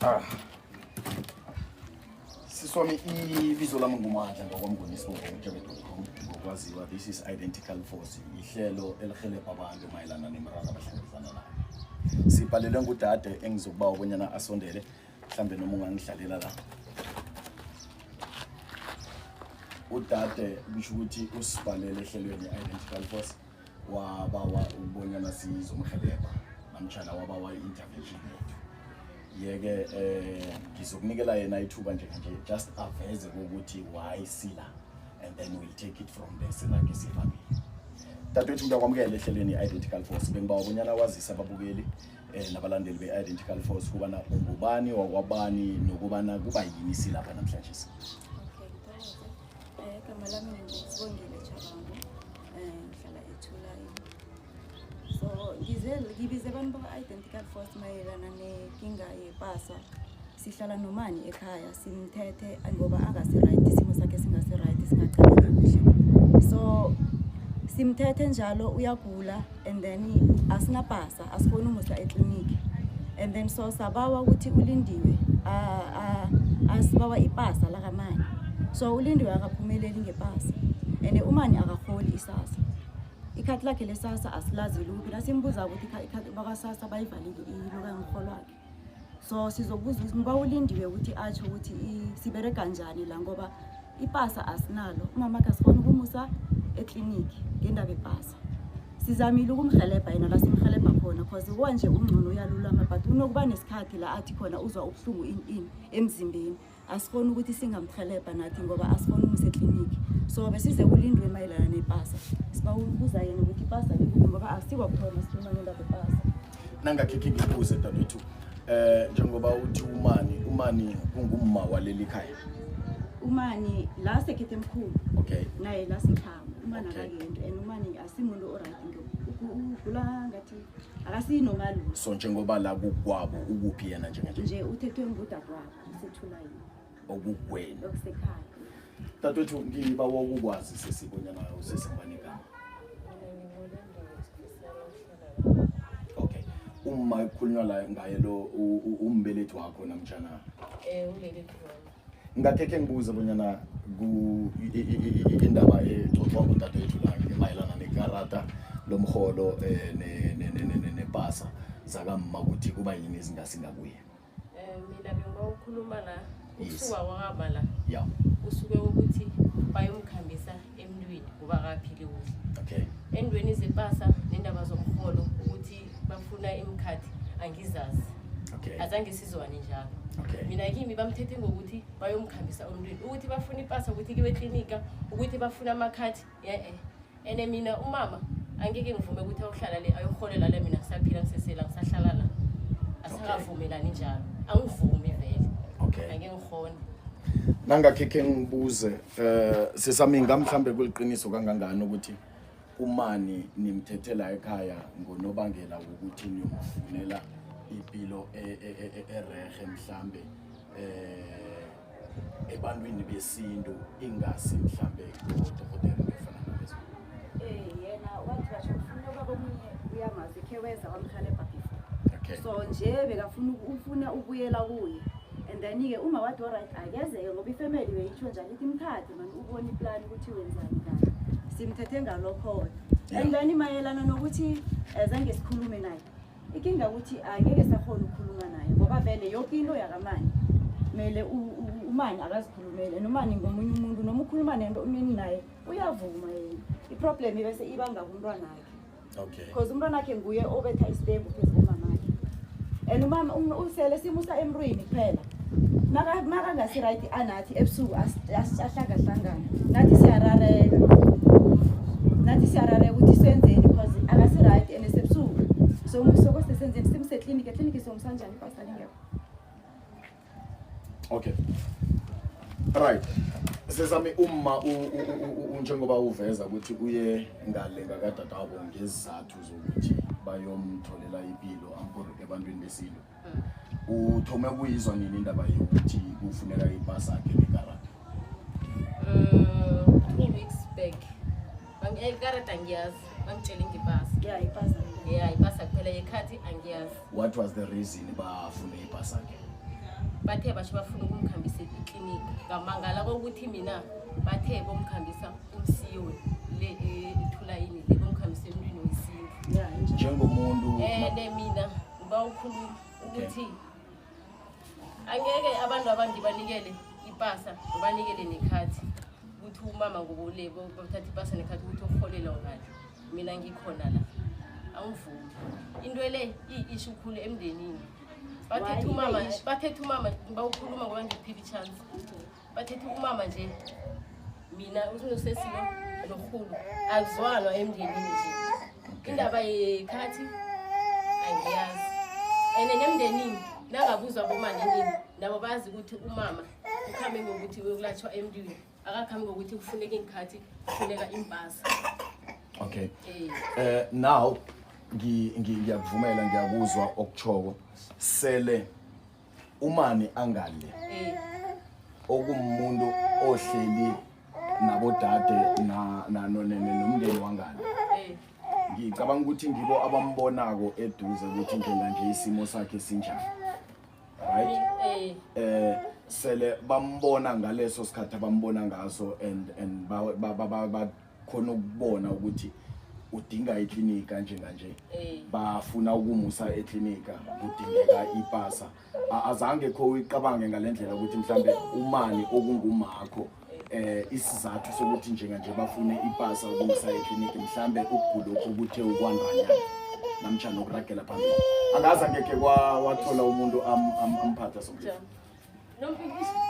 Ah. Siswami ibizo lami nguMandla ngwakwamnguni isibongo ngokwaziwa. This is Identical Force, ihlelo elihelebha abantu mayelana nemiraro abahlangabezana nayo. Sibhalelwe ngudade engizokubawa bonyana asondele, mhlambe noma ungangihlalela la. Udade kusho ukuthi usibhalele ehlelweni i-Identical Force, wabawa ukubonyana sizomhelebha namtshana wabawa i-intervention yethu. Yeke ngizokunikela yena ithuba nje nje just aveze ukuthi why sila, and then we'll take it from there, sirage siphambili. Dadewethu, ngiyakwamukela ehlelweni i-Identical Force. Bengibawa bonyana wazise ababukeli nabalandeli be-Identical Force kubana ungubani, wakwabani, nokubana kuba yini silapha namhlanje. Okay, ngithokoze. Igama lami nginguSibongile Chabangu. Ngihlala eThulayi. So ngize ngibize abantu baka-Identical Force mayelana nenkinga yepasa. Sihlala nomani ekhaya, simthethe ngoba akasi-right, isimo sakhe singasi-right, singaqaleki kuhle. So simthethe njalo uyagula and then asinapasa, asikhoni umusa ekliniki. And then so sabawa ukuthi uLindiwe asibawa ipasa lakamani. So uLindiwe akaphumeleli ngepasa and umani akaholi iSASSA. Ikhadi lakhe leSASSA asilazi luphi. Nasimbuza ukuthi ikhadi bakwaSASSA bayivalile ilo kamrholo wakhe. So sizobuza ukuthi ngiba uLindiwe ukuthi atsho ukuthi siberega njani la, ngoba ipasa asinalo. Umama akhe asikhona ukumusa ekliniki ngendaba epasa. Sizamile ukumhelebha yena la simhelebha khona, cause kwanje ungcono, uyalulama, but unokuba nesikhathi la athi khona uzwa ubuhlungu ini ini emzimbeni. Asikhoni ukuthi singamhelebha nathi ngoba asikhoni umusa ekliniki. So besize kuLindiwe mayelana nepasa. Siba ukubuza yena ukuthi ipasa likuphi, ngoba asikwakuthoma sikhuluma ngendaba epasa. Nangakhekhe ngikubuze dadewethu, njengoba uthi umani kungumma waleli khaya? Umani la sekhethe emkhulu. Naye la sekhaya umani. Akakenti and umani asimuntu o-right, ugula ngathi akasinormal. So njengoba la kukwabo, ukuphi yena njenganje? Nje uthethwe ngudadewabo, useThulayini. Okukwenu? Okusekhaya. Dadewethu, ngibawa ukukwazi sesibonyana usesingubani igama? Okay, uma kukhulunywa la ngaye lo umbelethi wakho namtshana? Umbelethi wami. Ngakhekhe ngibuze bonyana ku indaba exoxwa ngudadewethu la mayelana nekarata lomholo nepasa zakamma, ukuthi kuba yini ezingasingakuye? Mina bengiba ukukhuluma la. Ukusuka kwakama la, usuke ukuthi bayomkhambisa emntwini ngoba akaphili kuhle. Endweni zepasa nendaba zomrholo, ukuthi bafuna imkhathi, angizazi. Azange sizwane njalo. Mina kimi bamthethe ngokuthi bayomkhambisa emntwini, ukuthi bafuna ipasa, ukuthi kiwe eklinika, ukuthi bafuna amakhathi, ye-e. And mina umama angeke ngivume ukuthi ayohlala le, ayoholela le, mina ngisaphila, ngisesela, ngisahlala la. Asakavumelani njalo, angivumi vele. Angeke ngikhone. Nangakhekhe ngibuze, sesami, ngamhlambe kuliqiniso kangangani ukuthi umani nimthethela ekhaya ngonobangela wokuthi niyomfunela impilo erehe mhlambe ebantwini besintu, ingasi mhlambe kodokotela efana nalezo? Yena wathi basho ufuna ubaba omunye, uyamazi, khe weza wamhelebha before. So nje bekafuna ufuna ukubuyela kuye and then-ke uma wathi alright, akezeke, ngoba ifamily beyitsho njalo ithi mthathe mani ubone iplani ukuthi wenzani kani. Simthethe ngalokho-ke. And then mayelana nokuthi zange sikhulume naye, ikinga ukuthi angeke sakhona ukukhuluma naye ngoba vele yoke into yakamani mele umani akazikhulumele. Nomani ngomunye umuntu, noma ukhuluma nento unini naye uyavuma yena. I-problem bese iba ngakumntwanakhe. Because umntwanakhe nguye obetha isitembu phezu komamakhe and umama usele simusa emntwini kuphela. Makangasi-right anathi ebusuku ahlangahlangana nathi, siyarareka nathi, siyarareka ukuthi senzeni because akasi-right and sebusuku. So sokose senzeni? Simse ekliniki, ekliniki somsanjani ipasa lingekho? Okay. Right. Sesami, uma njengoba uveza ukuthi uye ngale ngakadadabo ngezizathu zokuthi bayomtholela impilo ampur ebantwini besintu. Uthome kuyizwa nini indaba yokuthi kufuneka ipasa yakhe nekarata? 2 weeks back. Ikarata angiyazi, bangitshele ngipasa. Ya, ipasa. Ya, ipasa kuphela, yekhathi angiyazi. What was the reason bafune ipasa yakhe? Bathe basho bafuna ukumkhambisa ekliniki. Ngamangala kokuthi mina bathe bomkhambisa umsiyoni le ethulayini le, bomkhambisa emntwini wesintu. Njengomuntu Ne mina ngiba ukhuluma ukuthi angeke abantu abangibanikele ipasa, ngibanikele nekhathi ukuthi umama ngobole bathatha ipasa nekhathi ukuthi uholela ngale, mina ngikhona la, angivumi. Into le iyi-issue khulu emndenini. Bathethe Why umama, ibe-issue? bathethe umama, bawukhuluma ngoba ngikuphile i-chance. Bathethe umama nje, mina usinosesilo norhulu akuzwanwa emndenini nje. Indaba yekhathi angiyazi, and nemndenini nangabuzwa bomanenini nabo bazi ukuthi umama ukhambe ngokuthi uyokulatshwa emntwini, akakhambi ngokuthi kufuneka iinkhathi, kufuneka iimpasa. Okay. Eh. Now ngiyakuvumela, ngiyakuzwa okuchoko. Sele umani angale okumuntu ohleli nabodade na na no- ne- ne- nomndeni wangale, ngicabanga ukuthi ngibo abambonako eduze ukuthi njenganje isimo sakhe sinjani, right? Eh. Sele bambona ngaleso sikhathi abambona ngaso and ba khona ukubona ukuthi udinga iklinika njenganje, bafuna ukumusa eklinika, kudingeka ipasa. Azange kho uyicabange ngalendlela ukuthi mhlambe umani okungumakho, isizathu sokuthi njenganje bafune ipasa ukumusa ekliniki, mhlambe ukugula lokhu kuthe ukwandanyana namtjhana ukuragela phambili, angazi angekhe wathola umuntu amphatha somntfu? Njani? Nomphikisi.